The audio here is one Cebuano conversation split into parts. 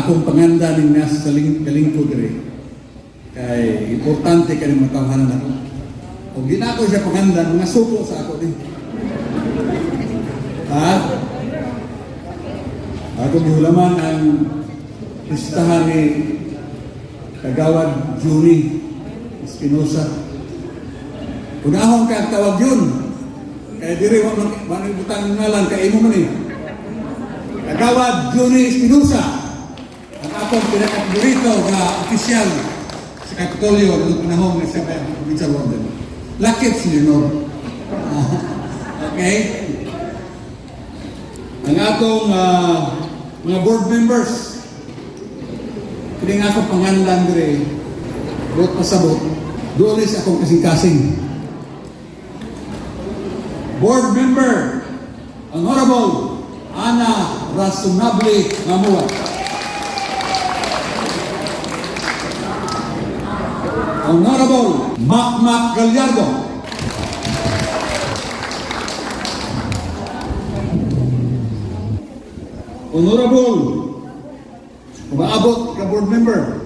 Akong panganda ning nasa sa kalingkod diri. Kay importante kani matawhanan ako. Kung di na ako siya pangandan, mga suko sa ako din. Ha? Ako gihulaman ang listahan ni Kagawad Juni Espinosa. Unahon ka ang tawag yun. Kaya diri wa man wa man butang ngalan kay imo man eh. Kagawad Juni Espinosa. Ang akong pinaka-paborito nga opisyal sa Kapitolyo noong panahon nga siya ang provincial warden. Lakit si Leonor. Okay? Ang atong mga board members, kini nga akong panganlan dire, buot pasabot, doon sa akong kasing-kasing. Board member, Honorable Ana Razonable Mamua. Honorable Mac Mac Gallardo. Honorable umaabot ka board member,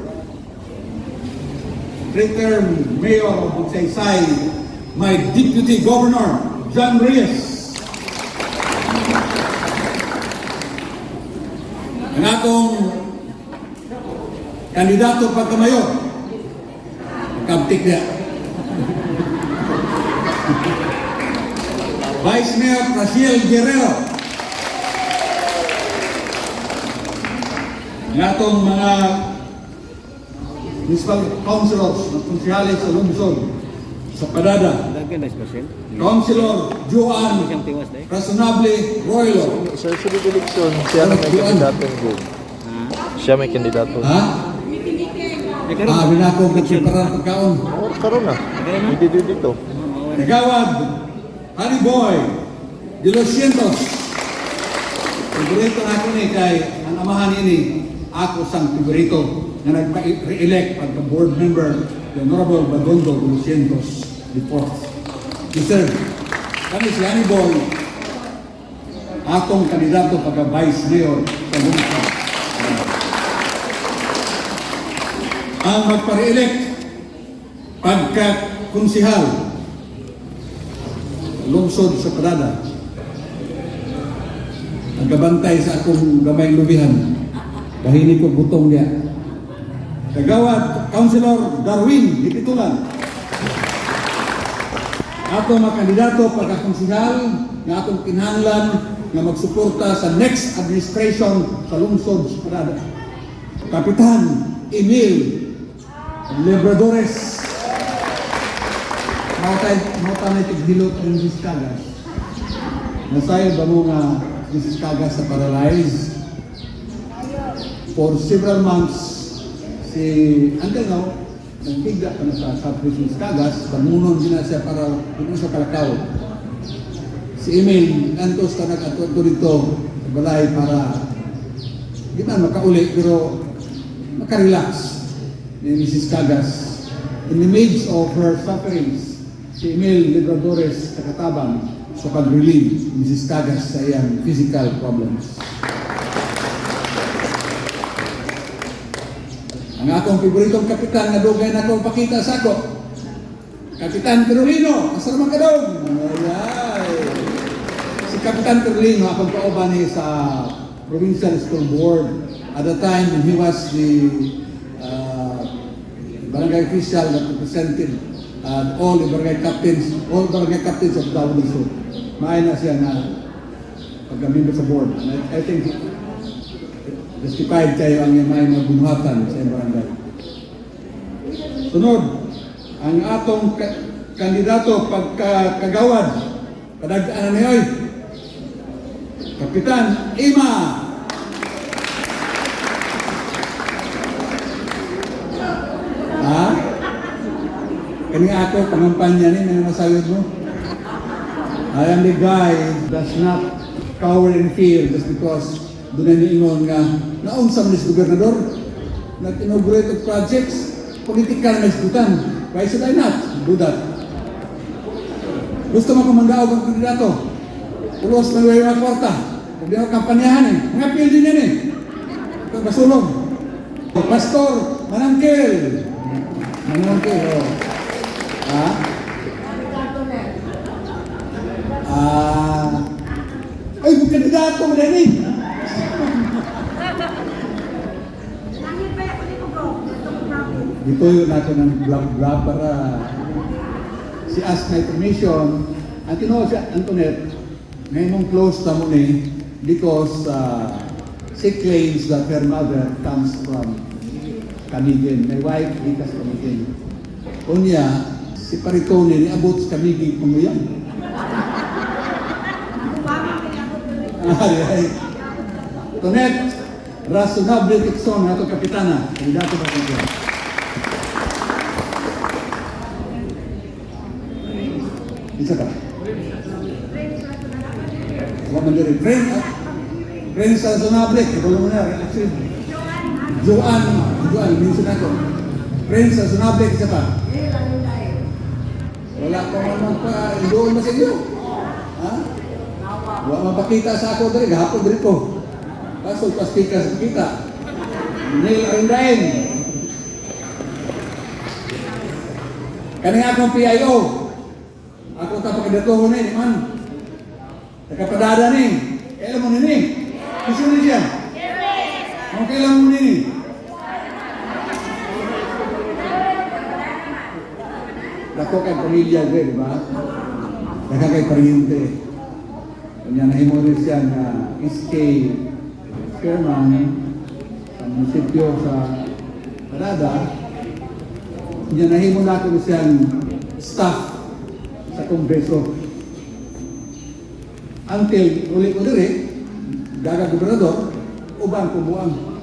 three-term mayor of Magsaysay, my deputy governor, John Reyes. Ang atong kandidato pagkamayor, Kaptik niya. Vice Mayor Rasiel Guerrero. Ang atong mga municipal councilors na konsehales sa lungsod sa Padada. Councilor Joan Razonable Roylo. Sa sunod eleksyon, siya na may kandidato go. Siya may kandidato. Ha? Ah, binako ko preparar pagkaon. Oh, karon na. Hindi dito dito. Nagawad, Honey Boy, De Los Cientos. Favorito na ako ni kay ang amahan ini ako sang favorito nga nagpa-re-elect pagka board member, the Honorable Bagondo De Los Cientos the fourth. Mr. Kami si Honey Boy, atong kandidato pagka vice mayor sa lungsod. Ang magpa-re-elect pagka konsihal lungsod sa Padada. Ang gabantay sa akong gamay lubihan. Kahini ko butong niya. Kagawad, Councilor Darwin Gipitulan. Ato mga kandidato pagkakonsihal nga atong kinahanglan nga magsuporta sa next administration sa lungsod sa Padada. Kapitan Emil Lebradores. Mao tay tighilot ang Mrs. Cagas. Nasayod ba mo nga Mrs. Cagas sa paralyze? For several months, si until now, nagtigda pa na sa South Mrs. Cagas, bangunon din na siya para doon sa Kalakaw. Si Emil, nantos ka nag-ato dito sa balay para di man makauli pero makarelax ni Mrs. Cagas. In the midst of her sufferings, si Emil Libradores nakatabang sa pag-relieve Mrs. Cagas sa iyang physical problems. Ang akong paboritong kapitan nga dugay na akong pakita sa ako, Kapitan Perolino, asa naman ka dong? Ayay. Si Kapitan Perolino, akong kauban ni sa Provincial School Board at the time when he was the barangay official that represented all the barangay captains, all barangay captains of Davao del Sur. Maay na siya na pagka-member sa board. And I think justified kayo ang may mga bunuhatan sa iyang barangay. Sunod, ang atong kandidato pagkakagawad, padagdaanan niyo oy, Kapitan Ima. Ha? Kani ako, pangampanya ni, may masayod mo. I am the guy does not cower in fear just because doon na niingon nga naunsa man ni gobernador, nag-inaugurate og projects, political na isgutan. Why should I not do that? Gusto mo kong mandaog ang kandidato. Pulos na may mga kwarta. Kung di ako kampanyahan eh. Mga pildi niyan eh. Ito basulong. Pastor Manangkil. Manangkil, oh. Ha? Ah. Ay, kandidato mo din eh. Langit pa ako ni Kugo, itong province. Gituyo nato ng blah blah para si ask my permission. Ang tinuod siya, Antoinette, ngayon close na mo ni because she claims that her mother comes from Camiguin. My wife, gikas Camiguin. Unya, si Paritone ni abot sa Camiguin panguyan. Kumama kaya ako dito. Ay, ay. Tonet, Rasonable Tixon, ato kapitana. Kandidato ba siya? Isa ka? Wa man diri. Friend, ah? Friend sa Rasonable, kabalo mo na. Actually, Joan, Joan, minsan ako. Friend sa Rasonable, isa pa. Wala pa man magpa, doon ba sa inyo? Ha? Wa mapakita sa ako diri, gahapon diri ko. Kaso pastika sa kita. Neil Arindain. Kani akong PIO. Ako ta pakidatuhon ni man. Nakapadada ni. Kailan mo nini? Gusto ni siya? Ang kailan mo nini? Dako kay pamilya dre, di ba? Dako kay paryente. Kanya nahimo rin siya nga SK chairman sa munisipyo sa Parada. Kanya nahimo nato siyang staff sa Kongreso. Until uli ko diri, daga gobernador, ubang kubuang.